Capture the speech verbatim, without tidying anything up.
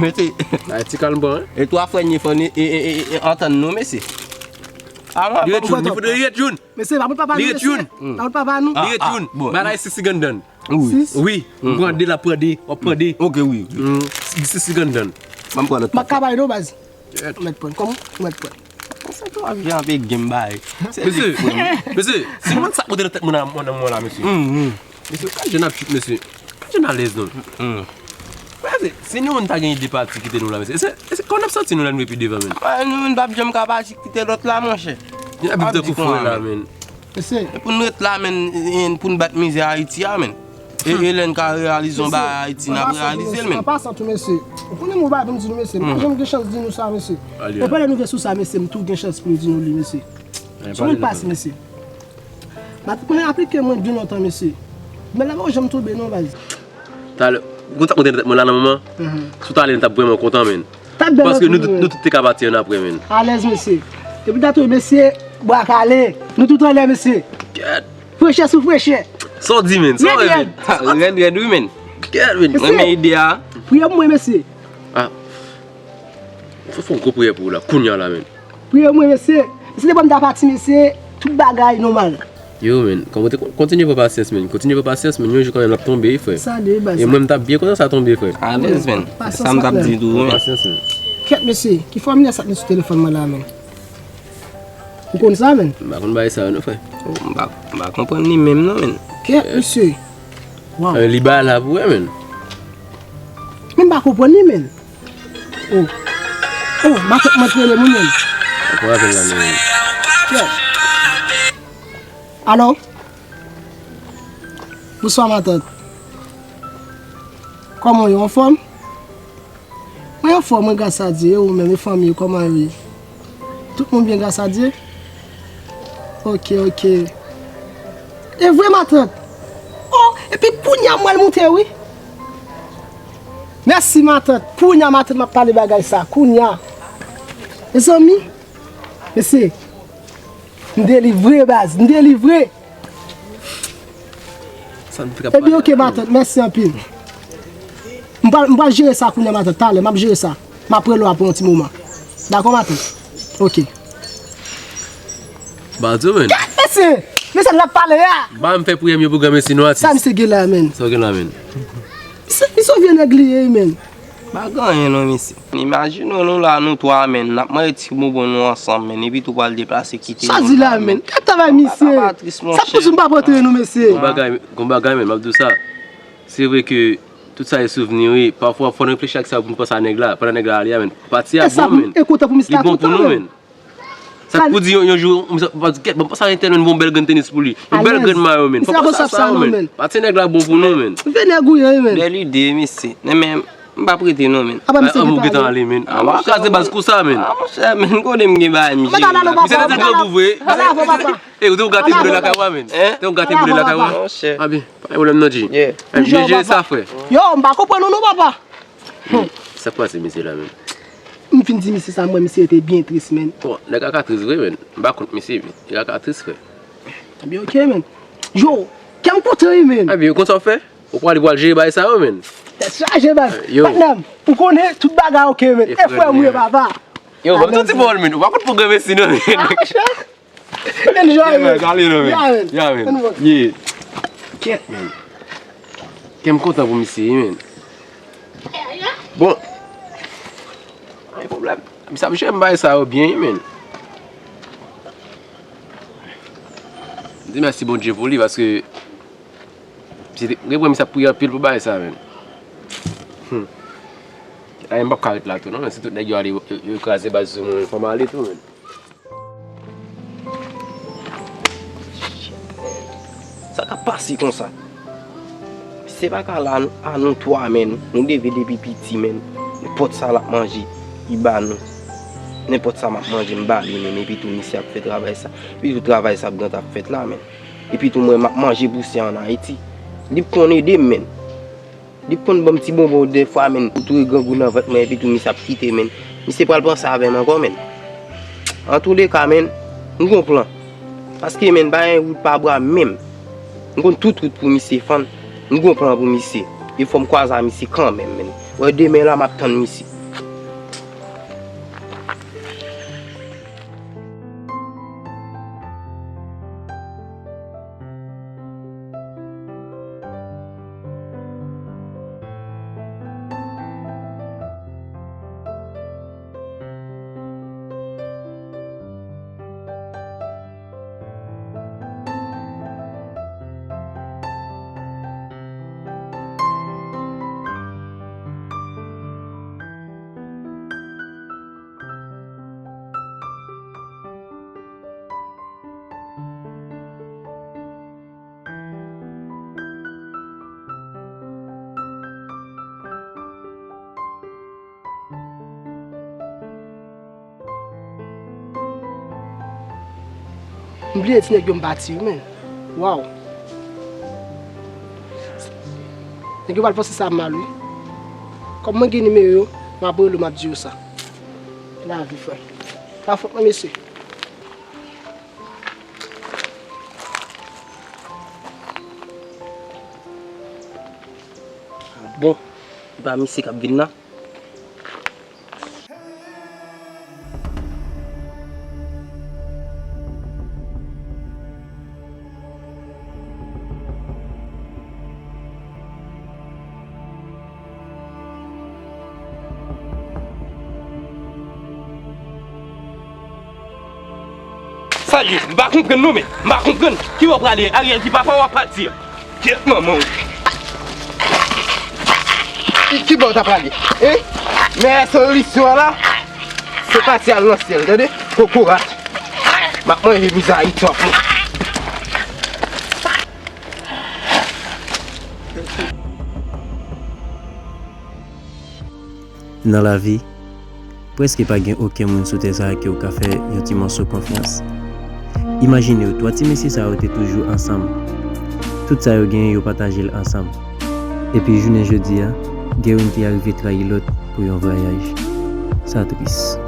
Mesye. Ay, ti kalm pran, hein? E twa frè n ye fò n e, e, e, e, antann nou, mesye. Li ret youn, li fout ret youn. Mesye, pa moun papa nou, mesye. Li ret youn. Pa moun papa nou. Li ret youn. Bagay sis sigandan. Sis? Wi. M pran de, l ap pran de, w ap pran de. Ok, wi. Sis sigandan. M ap pran lòt. M pa ka bay non, baz. Ou mèt pran. Kòman? Ou mèt pran. Sa tou ap jwe anpe game bay. Mesye, mesye, si mwen sa kote nan tèt mwen nan mwen la, mesye. Mesye, ka jen ap chit, mesye. Ka jen alèz non. Mesye, si nou menm ta gen ide pati kite nou la, mesye. Se, se, kòman n ap santi nou lè nou pi devan, men? Nou menm p ap janm ka pati kite lòt la, monchè. N ap viv tankou frè la, men. Mesye. E pou n ret la, men, e, pou n bat mizè Ayiti a, men. E, e lè n ka reyalize yon bagay Ayiti, n ap reyalize l, men. An pasan tou, mesye. Ou konnen mwen bagay pou m di nou, mesye. M pa janm gen chans di nou sa, mesye. E pandan nou vle sou sa, mesye, m tou gen chans pou m di nou li, mesye. Sou mwen pase, mesye. Matant mwen aplike mwen de lontan, mesye. Men la, mwen janm tonbe non, baz. Talè, ou konn sa k monte nan tèt mwen la nan moman? Si w t ale, n t ap vrèman kontan, men. Paske nou tout, nou tout te ka pati annapre, men. Alèz, mesye. Depi dat wi, mesye, bwa kale. Nou tout anlè, mesye. Frechè sou frechè. Sa w di, men? Sa w di, men? Rèd, rèd, wi, men. Kèt, men. Mwen renmen ide a. Priye pou mwen, mesye. Ah. Fò, fò m gwo priyè pou ou la. Kounye a la, men. Priye mwen, mesye. Mesye, depi m ta pati, mesye, tout bagay nòmal. Yo, men, kòman te kontinye pran pasyans, men. Kontinye pran pasyans, men. Yon jou kanmenm l ap tonbe, wi, frè. Sa de baz. E mwen, m t ap byen kontan sa tonbe, frè. Alèz, men. Sa m t ap di tou, men. Pasyans, men. Kèt, mesye, ki fòmilè sa k gen sou telefòn mwen la, men? Ou konn sa, men? M pa konn bagay sa yo, non, frè. Oh, m pa, m pa konprann li menm, non, men. Kèt, mesye. Waw. Eh, li ba la pou wè, men. Men m pa konprann li, men. Oh. Oh, matant mwen t rele m wi, men. Ou rapèl la, men. Kèt. Alo? Bonswa, matant. Kòman w ye, anfòm? Mwen anfòm, mwen, gras a Dye. E ou menm, e fanmi w, kòman yo ye? Tout moun byen, gras a Dye? Ok, ok. E vre, matant? Oh, epi kounye a m wè l moute, wi. Mèsi, matant. Kounye a, matant, m ap pale bagay sa. Kounye a. Mezanmi, mesye, m delivre, baz. M delivre. Ebyen, ok, matant, mèsi anpil. M pral, m pral jere sa kounye a, matant. Talè, m ap jere sa. M ap rele w apre yon ti moman. Dakò, matant? Ok. Ba di w, men. Mesye, mesye, n ap pale a. Ba m fè priyè m yo pou granmesi nou atis. Sa misye gen la, men? Sa w gen la, men? Misye, misye yon vye nèg li ye, men. Pa gen anyen non, mesye. Imajine w nou la, nou twa, men, n ap manje ti bonbon nou ansanm, men, epi tou pral deplase kite nou. Sa di la, men? Gad travay misye. Sa pa tris, monchè. Sa k pouse m pa pote nou, mesye? Gon bagay, gon bagay, men, m ap di w sa. Se vre ke tout sa e souvni, wi. Pafwa, fò n reflechi ak sa pou n panse a nèg la. Pandan nèg la ale a, men. Pati a bon, men. Li bon pou nou, men. Sa k pou di yon, yon jou, m sa, m pa di, kèt, ban m pase a entèl, men, bon bèl grenn tenis pou li. Yon bèl grenn mayo, men. Fò m pase a sa yo, men. Pati nèg la bon pou nou, men. Vye nèg ou ye, men. Bèl ide, mesye. Men, men, M pa prete non, men. Apa misye gentan ale? An, ou gentan ale, men. An, monchè, kraze baz konsa, men. A, monchè, men, kote m gen bagay, misye? Misye te di gran pou vre. Ala avè papa. E, ou te gate boule lakay ou a, men. Hein? Te gate boule lakay ou a. Monchè. A byen, pa gen pwoblèm non, G. Yeah. Jere sa, frè. Yo, m pa konprann ou non, papa. Sa k pase, mesye la, men? M fin di misye sa, m wè misye te byen tris, men. Bon, nèg la ka tris vre, men. M pa kont misye, men. Li ka tris, frè. Ebyen, oke, men. Yo, kè m kontan, wi, men. Ebyen, konn sa w fè? Ou pral, pral jere bagay sa yo, men. Tèt chaje, baz. Yo. Patnè m, ou konnen tout bagay oke, men. E frè m ou ye, papa. Yo, ban m ti pawòl, men. Ou pa konn pwogram isi, non, men. Ah, monchè. Enjoy, men. Ale, non, men. Ya, men. Ya, men. Yeah. Kèt, men. Kè m kontan pou misye, men. Bon. Pa gen pwoblèm. Misye ap jere bagay sa yo byen, men. M di mèsi Bondye pou li, paske Misye te, gen pwen misye ap priye anpil pou bagay sa, men. Hmm. Ay, m p ap ka ret la tou, non, men si tout nèg yo ale, yo, yo, yo kraze baz sou mwen, fò m ale tou, men. Sa k ap pase konsa? Se pa ka la, a nou twa, men. Nou leve depi piti, men. Nenpòt sa l ap manje, li ba nou. Nenpòt sa m ap manje, m ba li, men. Epi tou, misye ap fè travay sa. Epi tou, travay sa ap gentan ap fèt la, men. Epi tou mwen m ap manje pousyè an Ayiti. Li p konn ede m, menn. Li p konn ban m ti bonbon dèfwa, menn, pou tou grangou nan vant mwen, epi tou misye ap kite, menn. Misye pral panse avè m ankò, menn. Antouleka, menn, m gon plan. Paske, menn, pa gen wout pa bwa menm. M konn tout wout pou misye fann. M gon plan pou misye. E fò m kwaze a misye kanmenm, menn. Wè demen la, m ap tann misye. M bliye di nèg yo m pati wi, men. Waw. Nèg yo pral panse sa mal, wi. Kòm mwen gen nimewo yo, m ap rele w, m ap di yo sa. Lavi, frè. Pa fòt mwen, mesye. Bon, e pa misye k ap vin la? Sa l ye? M pa konprann non, men. M pa konprann. Ki bò w prale? Ariel di papa w ap pati. Kyèt manman w. Ki, ki bò w ta prale? Hein? Men solisyon an la, se pati al nan syèl, tande? Kokorat. M ap manje mizay twòp, non. Nan lavi, prèske pa gen okenn moun sou tè sa a ke w ka fè yon ti mòso konfyans. Imajine w, twa ti mesye sa yo te toujou ansanm. Tout sa yo genyen, yo pataje l ansanm. Epi jounen jodi a, gen youn ki arive trayi lòt pou yon vwayaj. Sa tris.